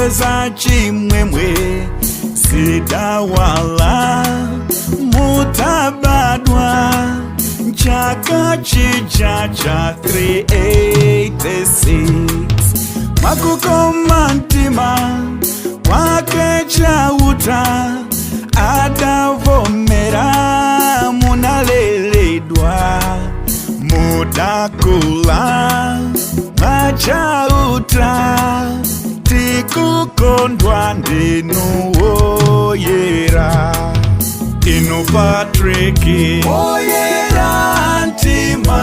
Nkhope za chimwemwe zidawala mutabadwa chaka chija cha 386. Mwakukoma mtima kwake Chauta adavomera, munaleledwa, mudakula mwaChauta, tikukondwa ndinu woyera. Inu Patrick, oyera mtima,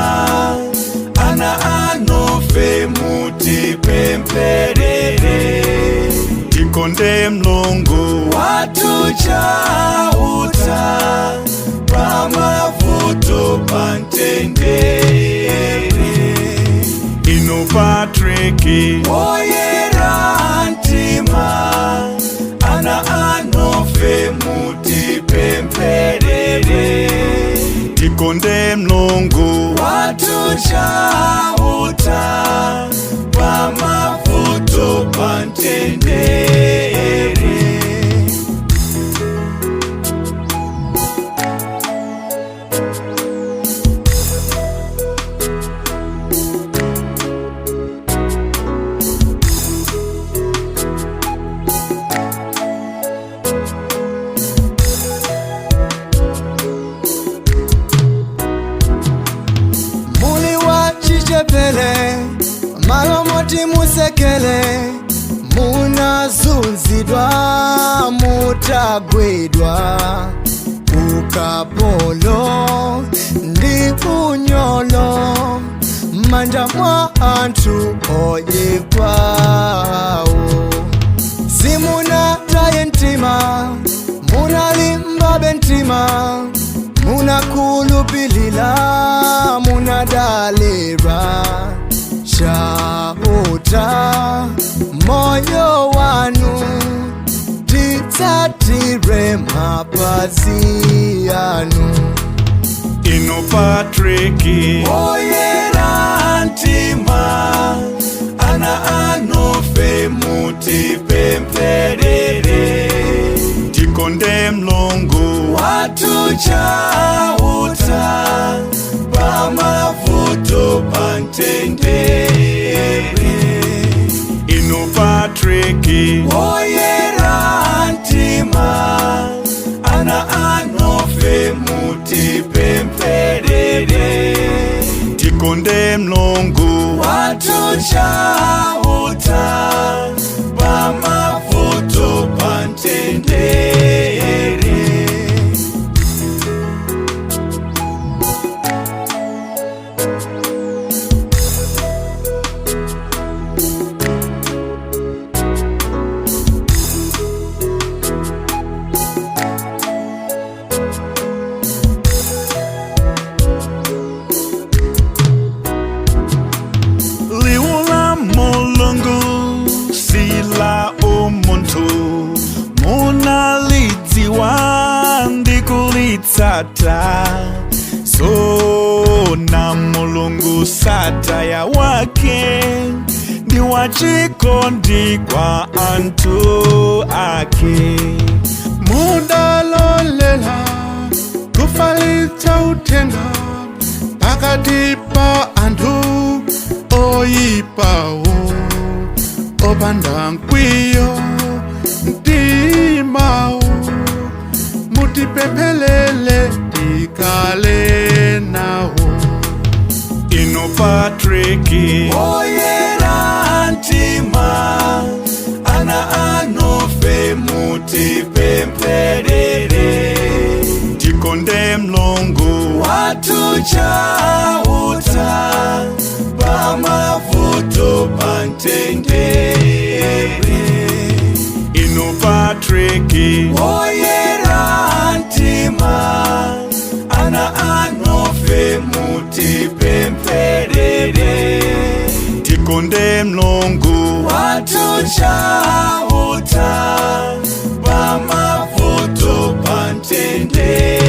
ana anufe mutipempherere. Tikonde Mulungu wathu Chauta pamavuto, pamtendere. Inu Patrick, oyera mtima, ana anufe mutipempherere. Tikonde Mulungu wathu Chauta pamavuto, pamtendere. Muli wa chichepele, malomoti musekele, munazunzidwa, mutagwidwa ukapolo ndi unyolo manja mwa anthu oyipawo. Simunataye mtima, munalimbabe mtima, munakhulupilila, munadalira Chauta moyo wanu. Titsatire mapazi anu. Inu Patrick, oyera mtima, ana anufe mutipempherere. Tikonde Mulungu wathu Chauta pamavuto, pamtendere. Inu Patrick, oyera mtima, ana anufe mutipempherere. Tikonde Mulungu wathu Chauta pamavuto, pamtendere. Liwu la Mulungu sila umunthu, munalidziwa ndi kulitsata. Sona Mulungu sataya wake, ndi wachikondi kwa anthu ake. Mudalolela kufalitsa uthenga pakati pa anthu oyipawo, opanda mkwiyo mtimawo. Mutipemphelele tikale nawo. Inu Patrick, oyera mtima, ana anufe mutipempherere. Tikonde Mulungu wathu Chauta pamavuto, pamtendere. Inu Patrick, oyera mtima, ana anufe mutipempherere. Tikonde Mulungu wathu Chauta pamavuto, pamtendere.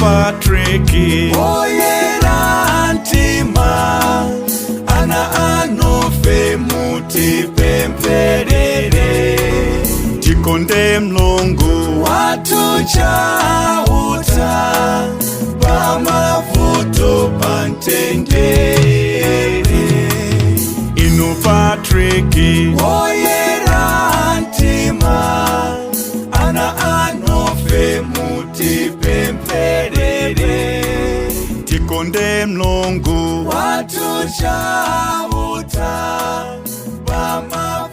Patrick oyera mtima ana anufe mutipempherere tikonde mlungu wathu Chauta pamavuto pamtendere inu Patrick oyera mtima ana anufe mutipempherere tikonde mlungu wathu Chauta pama.